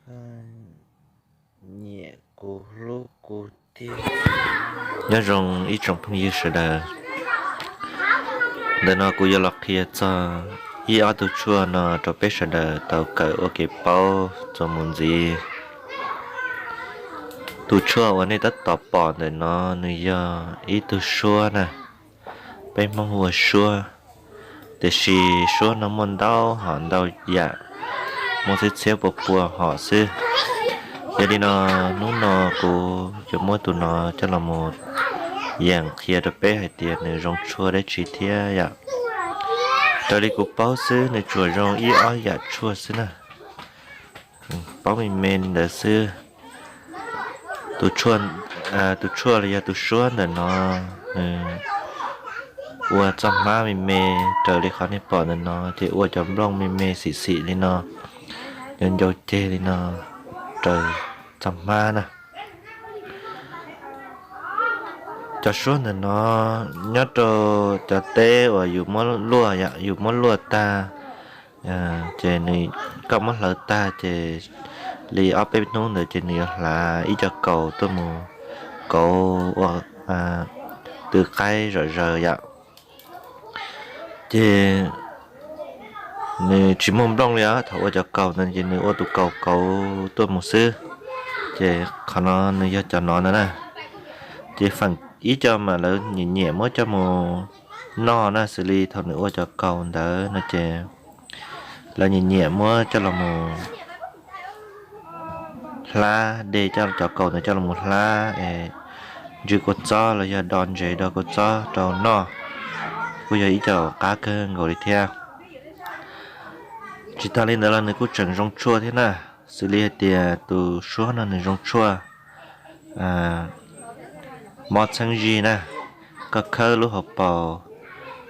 nyiam kuv hlub kuv tiag. Nyob zoo ib tsoom phooj ywg sawv daws, ntawm no kuv yuav los qhia txog ib ob tug tshuaj no rau peb sawv daws tau kawm ua kev paub txuas mus ntxiv. Tus tshuaj uas nej tab tom pom ntawm no nws yog ib tug suab na, peb Hmoob hu ua suab, tiam sis suab no muaj ntau hom ntau yam, muaj txhiab txhiab pua pua hom xwb. Yog li no, hnub no kuv yuav muab tus no coj los mus yeem qhia rau peb hais tias nws zoo tshuaj dab tsi thiab yom. Raws li kuv paub xwb nws tsuas zoo ib ob yam tshuaj xwb na, paub me me li ntawd xwb. Tus tshuaj los yog tus suab ntawm no nws ua txoj hmab me me, raws li qhov nej pom ntawm no ces ua cov nplooj me me xim xim li no, ncau ncau ceg li no raws txoj hmab na. Cov suab ntawm no nyob rau cov teb uas yus muab luaj, yus muab luaj tag, ces nws, koj muab hlawv tag ces li ob peb hnub ntawd ces nws yuav hlav ib co kaus tuaj mus kauv ua tw qaib zom zaws yom. Ces nws tsis muaj nplooj li os, thaum ua cov kaus ntawd ces nws ua tus kaus kauv tuaj mus xwb. Ces qhov no nws yog cov no ntag na. Ces feem ib co mas lawv nyiam nyiam muab coj mus noj na, xws li thaum nws ua cov kaus ntawd no ces lawv nyiam nyiam muab coj los mus hlab, de cov kaus ntawd coj los mus hlab es ntsw kua txob los yog do ntsev do kua txob rau noj, kuj yog ib co qab kawg nkaus li thiab. Tsis tas li ntawd los nws kuj tseem zoo tshuaj thiab na, xws li hais tias tus suab no nws zoo tshuaj mob txheeb zig na, koj khawb lub hauv paus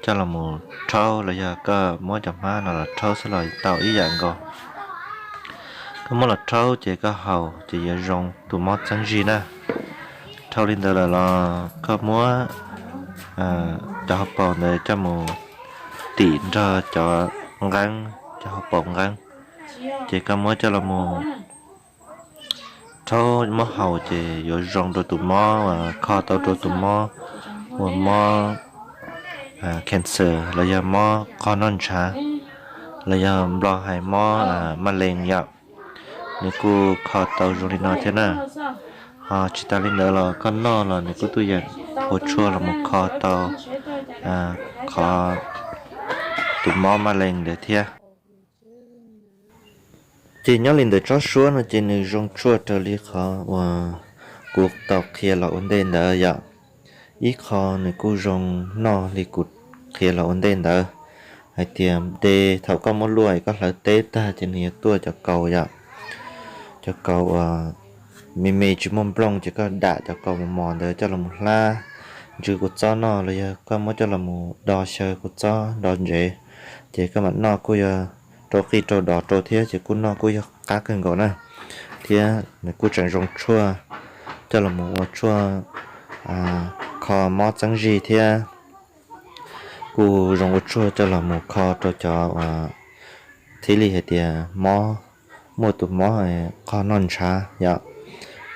coj los mus rhaub los yog koj muab cov hmab no los rhaub xwb los tau ib yam nkaus. Koj muab los rhaub ces koj haus ces yuav zoo tus mob txheeb zig na. Dhau li ntawd lawm los koj muab cov hauv paus ntawd coj mus tim nrog cov nqeeb, cov hauv paus nqeeb, ces koj muab coj los mus rhaub muab haus ces yuav zoo rau tus mob uas kho tau rau tus mob uas mob cancer los yog mob qhov noj ntshav, los yog Nplog hais mob maj lees yom. Nws kuj kho tau zoo li no thiab na. Ho tsis tas li ntawd los koj noj los nws kuj tuaj yeem ua tshuaj los mus kho tau qhov tus mob maj lees ntawd thiab. Ces nyob li ntawm tsob suab no ces nws zoo tshuaj raws li qhov uas kuv tau qhia los ua ntej ntawd yom. Ib qho nws kuj zoo noj li kuv qhia los ua ntej ntawd, hais tias de thaum koj muab luaj es koj hlawv teb tag ces nws yuav tuaj cov kaus yom. Cov kaus uas me me tsis muaj nplooj ces koj dam cov kaus mos mos ntawd coj los mus hlab ntsw kua txob noj los yog koj muab coj los mus do xyaw kua txob do ntsev, ces koj mam noj kuj yog rau qij rau dos rau thiab ces kuj noj kuj yog qab kawg nkaus na. Thiab nws kuj tseem zoo tshuaj coj los mus ua tshuaj kho mob txeeb zig thiab kuj zoo ua tshuaj coj los mus kho rau cov uas thiaj li hais tias mob, muaj tus mob qhov noj ntshav yom,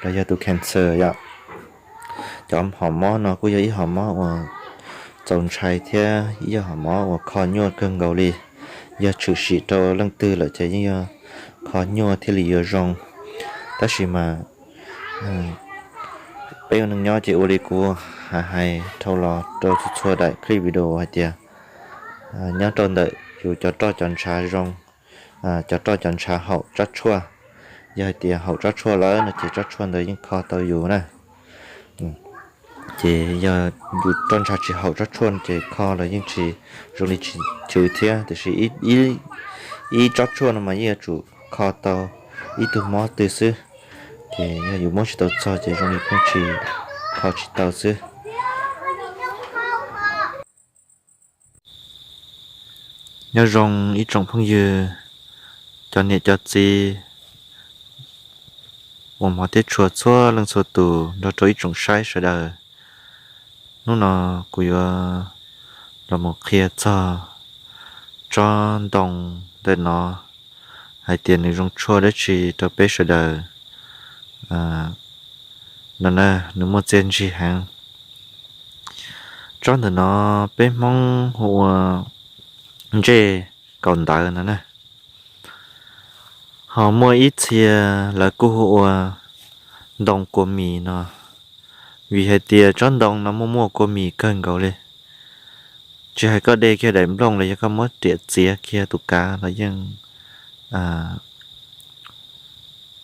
los yog tus cancer yom. Cov hom mob no kuj yog ib hom mob uas txaus ntshai thiab ib yog hom mob uas kho nyuaj kawg nkaus li. Yog tshwm sim rau leej twg lawm ces yeej yog kho nyuaj thiaj li yuav zoo. Tab sis mas peb ua neej nyob ces ua li kuv hais dhau los rau txhua txhua daim clip video hais tias nyob rau ntawm yus cov roj cov ntshav zoo, cov roj cov ntshav haum tsob tshuaj. Yog hais tias haum tsob tshuaj lawm no ces tsob tshuaj ntawd yeej kho tau yus na. Ces yog yus roj ntshav tsis haum tsob tshuaj ces kho los yeej tsis zoo li tsis chwv thiab, tiam sis ib tsob tshuaj no mas yeej yuav tsum kho tau ib tug mob twg xwb. Ces yog yus muab tsis tau txog ces zoo li pheej tsis, kho tsis tau xwb. Nyob zoo ib tsoom phooj ywg, cov niam cov txiv uas hmov thiab tshua txhua leej txhua tus nrog rau ib tsoom saib sawv daws. Hnub no kuv yuav los mus qhia txog tsob ntoo ntawm no, hais tias nws zoo tshuaj dab tsi rau peb sawv daws no na, nws muaj txiaj ntsig heev. Tsob ntawm no peb Hmoob hu ua ntsej kaus ntawv no na. Ho muaj ib txhia lawv kuj hu ua ntoo kua mis no, vim hais tias tsob ntoo no muaj muaj kua mis kawg nkaus li. Tsis hais koj de kiag daim nplooj los yog koj muab riam txiav kiag tus kav los yeej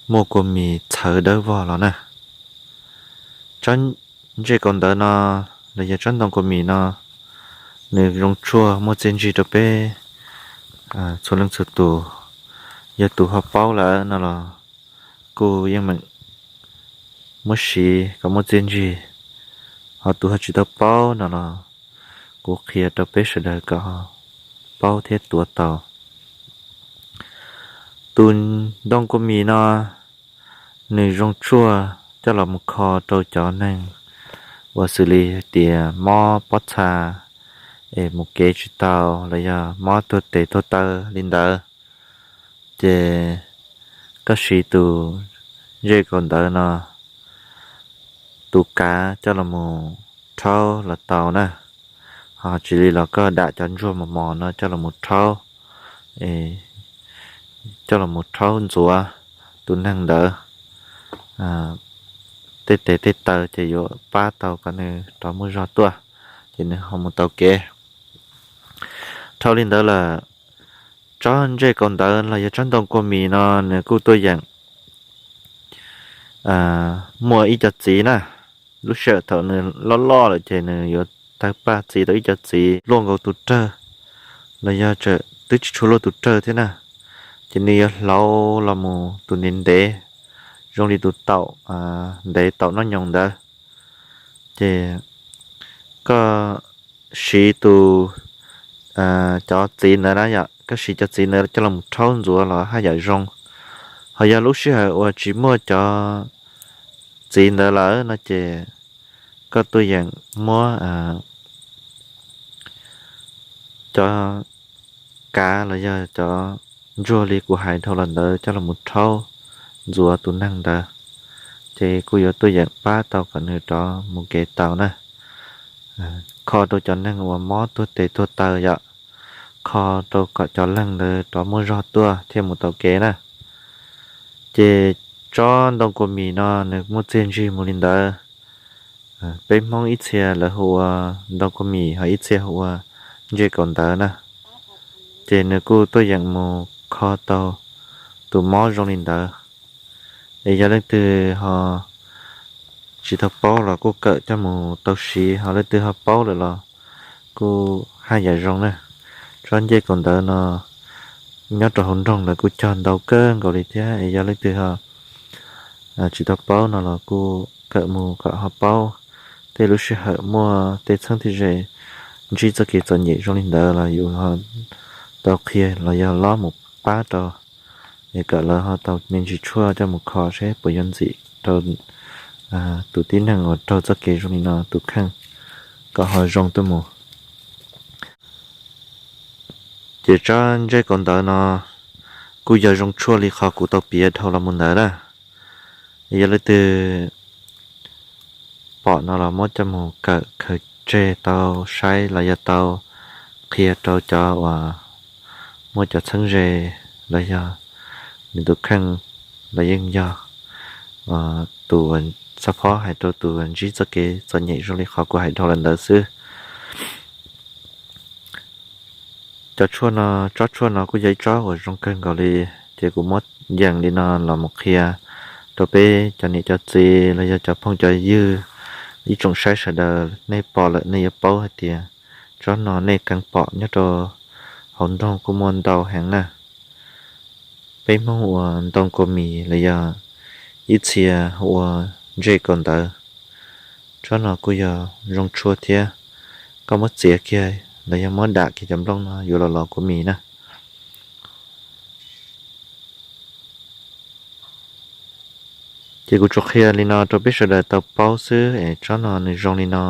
muaj kua mis txhawv dawb vog los na. Tsob ntsej kaus ntawv no los yog tsob ntoo kua mis no, nws zoo tshuaj muaj txiaj ntsig rau peb txhua leej txhua tus. Yog tus ho paub lawm no los kuj yeej meem muab siv kom muaj txiaj ntsig, ho tus ho tsis tau paub no los kuv qhia rau peb sawv daws kom paub thiab tuav tau. Tus ntoo kua mis no nws zoo tshuaj coj los mus kho rau cov neeg uas xws li hais tias mob pob txha es mus kev tsis tau los yog mob tuag tes tuag taw li ntawd, ces koj siv tus ntsej kaus ntawv no, tus kav coj los mus rhaub los tau na. Ho tsis li los koj dam cov ntsuag mos mos no coj los mus rhaub, coj los mus rhaub ntxuav tus neeg ntawd tej tes tej taw ces yuav pab tau kom nws rov muaj zog tuaj, ces nws ho mus tau kev. Dhau li ntawd lawm, tsob ntsej kaus ntawv los yog tsob ntoo kua mis no nws kuj tuaj yeem muaj ib co txiv na. Lub sij hawm thaum nws loj loj lawm ces nws yuav tawg paj txiv tau ib co txiv luaj nkaus tus rawg, los yog tseem twb tsis tshua luaj tus rawg thiab na. Ces nws yuav hlauv los mus tus ntev ntev, zoo li tus taum ntev taum noj nyoos ntawd. Ces koj siv tus, cov txiv ntawd na yom, koj siv cov txiv ntawd coj los rhaub ntxuav los haj yam zoo. Ho yog lub sij hawm uas tsis muaj cov txiv ntawd lawm no ces koj tuaj yeem muab cov kav los yog cov ntsuag li kuv hais dhau los ntawd coj los mus rhaub ntxuav tus neeg ntawd, ces kuj yuav tuaj yeem pab tau kom nws rov mus kev tau na. Kho rau cov neeg uas mob tuag tes tuag taw yom, kho rau kom cov neeg ntawd rov muaj zog tuaj thiaj mus tau kev na. Ces tsob ntoo kua mis no nws muaj txiaj ntsig mus li ntawd. Peb Hmoob ib txhia lawv hu ua ntoo kua mis, ho ib txhia hu ua ntsej kaus ntawv na. Ces nws kuj tuaj yeem mus kho tau tus mob zoo li ntawd. Es yog leej twg ho tsis tau paub los kuj kawm coj mus tau siv, ho leej twg ho paub lawm los kuj haj yam zoo na. Tsob ntsej kaus ntawv no nyob rau hauv nroog lawv kuj cog ntau kawg nkaus li thiab, es yog leej twg ho tsis tau paub no los kuj kawm mus kom ho paub. Tej lub sij hawm muaj tej txheeb tej ze ntsib txoj kev txom nyem zoo li ntawd los yus ho tau qhia los yog lob mus pab rau, es kom lawv ho tau me ntsis tshuaj coj mus kho seb puas yuav ntxim rau tus tib neeg uas raug txoj kev zoo li no tus kheej kom ho zoo tuaj mus. Ces tsob ntsej kaus ntawv no kuj yog zoo tshuaj li qhov kuv tau piav dhau los mus ntawd na. Yog leej twg pom no los muab coj mus kawm khaws tseg tau saib los yog tau qhia rau cov uas muaj cov txheeb ze los yog nws tus kheej los yeej yog tus uas xab phob hais rau tus uas ntsib txoj kev txom nyem zoo li qhov kuv hais dhau los ntawd xwb. Cov tshuaj no, tsob tshuaj no kuj yog ib tsob uas zoo kawg nkaus li, ces kuv muab yees li no los mus qhia rau peb cov niam cov txiv los yog cov phooj cov ywg, ib tsoom saib sawv daws nej pom lawm nej yuav paub hais tias tsob no nej keev pom nyob rau hauv nroog kuj muaj ntau heev na. Peb Hmoob ua ntoo kua mis los yog ib txhia ua ntsej kaus ntawv. Tsob no kuj yog zoo tshuaj thiab, koj muab txiav kiag los yog muab dam kiag cov nplooj no yuav los los kua mis na. Ces kuv tsuas qhia li no rau peb sawv daws tau paub xwb es tsob no nws zoo li no.